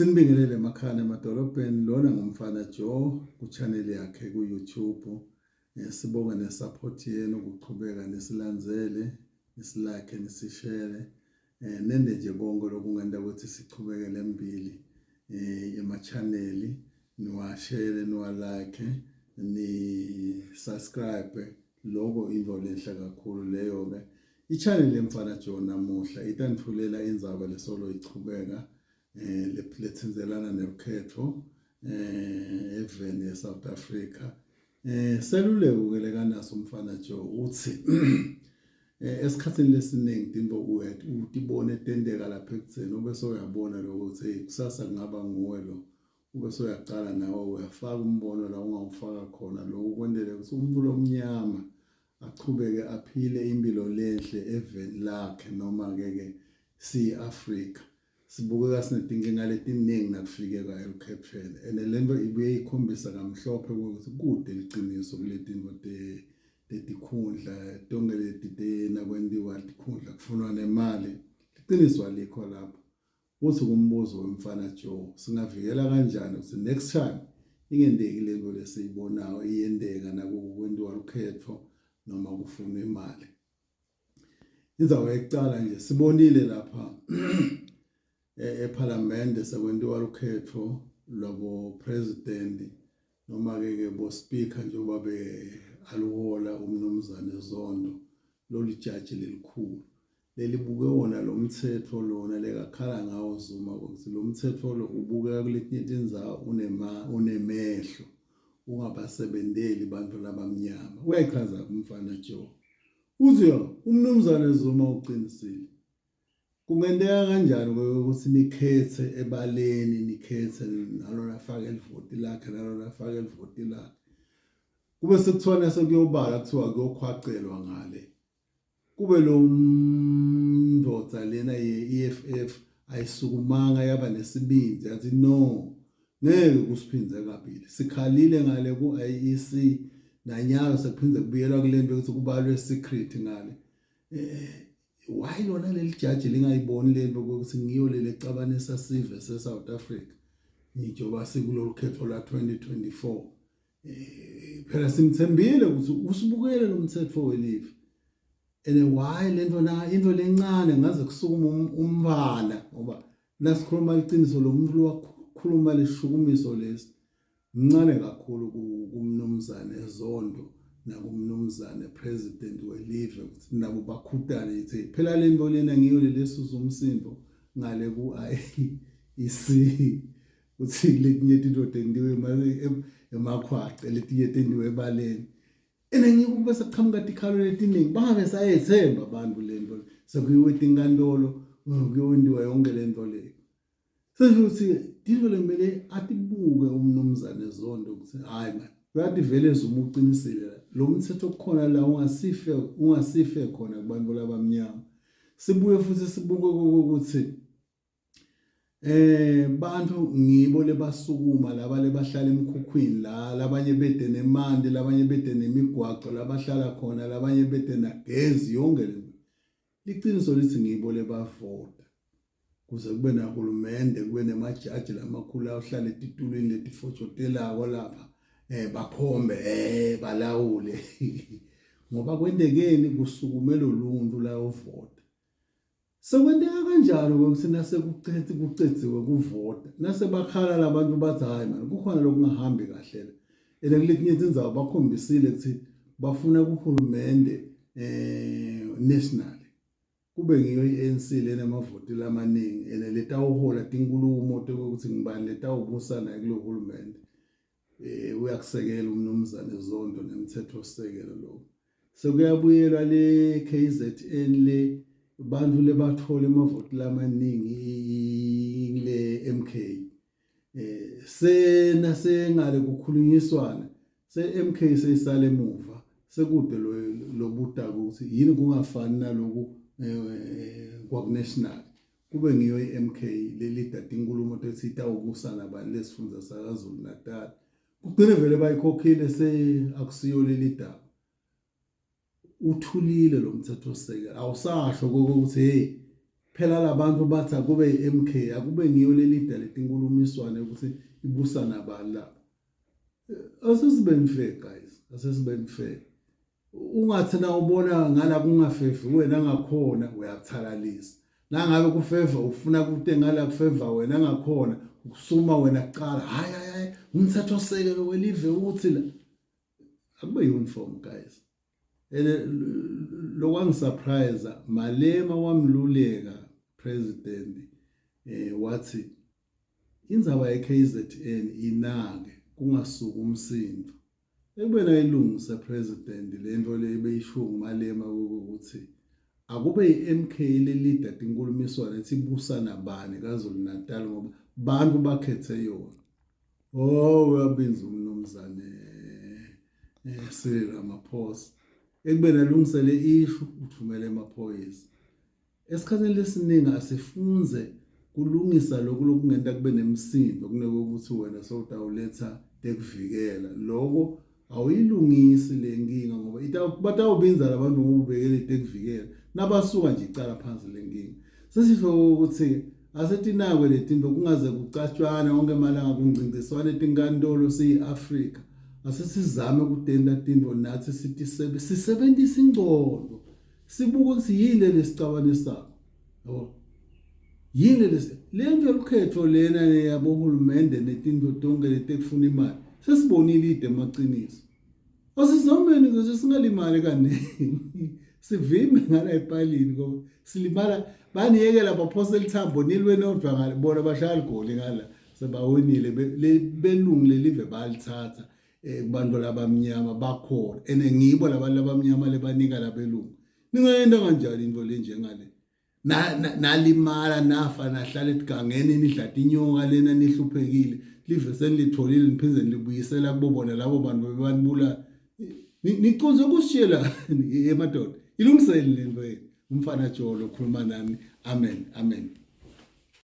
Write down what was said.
Sinibingelele emakhaya nemadolobheni lona ngumfana Joe ku-channel yakhe ku-YouTube. Sibonge ne-support yenu ukuchubeka nisilandzele, nisilike, nisishere. Nende nje konke lokungenta ukuthi sichubekele embili ema-channel niwashere, niwalike, ni-subscribe. Loko intfo lenhle kakhulu leyo-ke. I-channel yemfana Joe namuhla itanitfulela indzaba lesolo ichubeka letsintselana nelukhetfo eveni eSouth Africa. Seluleko ke lekanaso umfana Joe utsi esikhatsini lesiningi tintfo utibone tenteka lapha ekudzeni ube sewuyabona lokho kutsi hey kusasa kungaba nguwe lo ube sewuyacala nawe uyafaka umbono la ungawufaka khona lokhu kwentele kutsi umuntu lomnyama achubeke aphile impilo lenhle eveni lakhe noma ke ke siyi-Afrika sibukeka sinetinkinga letiningi nakufikeka elukhethweni and lento ibuye ikhombisa kamhlophe ukuthi kude liciniso kuletintfo tetikhundla tonke leti nakwentiwa tikhundla kufunwa nemali liciniso alikho lapho. Uthi kumbuzo wemfana Joe singavikela kanjani ukuthi next time ingenteki lento lesiyibonayo iyenteka nakukwentiwa lukhetfo noma kufunwa imali. Indzawo yekucala nje sibonile lapha ePhalamende sekwentiwa lukhetfo lwabo president noma ke ke bo speaker njengoba be aluhola umnumzane Zondo lolijaji lelikhulu lelibuke wona lo mtsetfo lona lekakhala ngawo Zuma ukuthi lo mtsetfo lo ubukeka kuletinye tindzawo unema unemehlo ungabasebenteli bantfu labamnyama. Uyayichaza umfana Joe. Uthi umnumzane Zuma uqinisile. Kungenteka kanjani ukuthi nikhethe ebaleni nikhethe nalona afake livoti lakhe nalona afake livoti lakhe. Kube sekuthiwa nasekuyobala kuthiwa kuyokhwacelwa ngale. Kube lo ndoda lena ye-EFF ayisukumanga yaba nesibindi yathi no ngeke kusiphindze kabili sikhalile ngale ku-IEC nanyalo sekuphinde kubuyelwa kule nto ukuthi kubalwe secret ngale why lona leli jaji lingayiboni le nto ukuthi ngiyo leli ecabanisa sive se-South Africa njengoba sikulolu khetho lwa-2024 phela simthembile ukuthi usibukele lo mthetho welive and why lento na into lencane ngaze kusukuma umfana ngoba nasikhuluma iqiniso lo muntu wakhuluma leshukumiso lesi mncane kakhulu kumnumzane Zondo nakumnumzane president welive ukuthi nabo bakhutane ithi phela lento lena ngiyo lelesusa umsindo ngale ku IEC Uthi letinye tintfo tentiwe emakhwace letinye tentiwe ebaleni. Ene ngiko kube sekuqhamuka tikhalo letiningi bangabe sayethemba abantu le nto sekuyiwe etinkantolo kuyowentiwa yonke le nto leyo. Sesho ukuthi tintfo lekumele atibuke umnumzane Zondo ukuthi hhayi mani uyathi vele Zuma uqinisile la lo mthetho okukhona la ungasife ungasife khona kubantu labamnyama. Sibuye futhi sibuke ukuthi Bantu ngibo lebasukuma laba lebahlala emkhukhwini la labanye bede nemanti labanye bede nemigwaco labahlala khona labanye bede nagezi yonke le liciniso lithi ngibo lebavota kuze kube nahulumende kube nemajaji lamakhulu ayohlala etitulwini letifotshotelako lapha bakhombe balawule ngoba kwentekeni kusukume loluntu layovota. Sekwenteka kanjalo ke ukuthi nasekucethe kucedziwe kuvota nase bakhala labantu bathi hayi mani kukhona lokungahambi kahle la ene kuletinye tindzawo bakhombisile ukuthi bafuna kuhulumende national kube ngiyo i-ANC lena amavoti lamaningi ene letawuhola tinkulumo tekuthi ngibani letawubusa naye kulo hulumende uyakusekela umnumzane Zondo nemthethosisekelo lo Sekuyabuyelwa le KZN le bantu lebathola emavoti lamaningi le MK sena sengale kukhulunyiswana se MK seyisale emuva sekude lo lobudaka ukuthi yini kungafani naloku kwaku national kube ngiyo iMK lelida tinkulumo tethi itawubusa nabani lesifundza sakaZulu Natal kugcine vele bayikhokhile se akusiyo leli daba uthulile lo mthethosisekelo awusasho ukuthi hey Phela labantu bathi akube i-MK, akube ngiyo lelida letinkulumiswane ukuthi ibusa nabani lapha. Asesibeni fair guys, asesibeni fair. Ungathi na ubona ngala kungafevi wena ngakhona uyathalalisa. Nangabe kufeva ufuna kute ngala kufeva wena ngakhona ukusuma wena kuqala hayi hayi hayi umthetho osekelo welive uthi la akube uniform guys. Ene lokwangisurprise Malema wamluleka president eh wathi indzaba yeKZN inake kungasuki umsindo. Ekubeni ayilungise president lento le beyishiwo nguMalema ukuthi akube iMK lelida tinkulumiswano ethi ibusa nabani kaZulu Natal ngoba bantu bakhethe yona. Oh uyabinza umnumzane eh Cyril Ramaphosa ekubeni alungisele ishu uthumele emaphoyisa. Esikhathini lesiningi asifunze kulungisa lokhu lokungenta kube nemisindo kunokuthi wena sowutawuletha tekuvikela. Loko awuyilungisi le nkinga ngoba batawubinza labantu ngoba ubekele tekuvikela. Nabasuka nje icala phansi le nkinga. Sesisho ukuthi asetinakwe letinto kungaze kucatshwane onke emalanga kungcinciswane etinkantolo siyi-Afrika. Asesizame kutenta tintfo natsi sisebentise ingcondvo. Sibuka ukuthi yini lesicabanisako. Yabo. Yini lesi lento yolukhetho lena yabohulumende netinto tonke letekufuna imali. Sesibonile ide emaqiniso. Asizameni ukuze singalimali kaningi. Sivime ngala epalini ngoba silimala baniyekela baphose lithambo nilwe nodwa ngale bona bashaya ligoli ngala sebawinile belungu lelive balithatha eh, kubantu labamnyama bakhona ene ngibo labantu labamnyama lebanika labelungu ningayenda kanjani into le njengale nalimala nafa nahlala esigangeni nidla tinyoka lena nihluphekile live senilitholile niphinde nilibuyisela kubo bona labo bantu bebanibulala niconze kusishiyela emadoda ilungiseni lento yenu umfana jolo ukhuluma nami amen amen.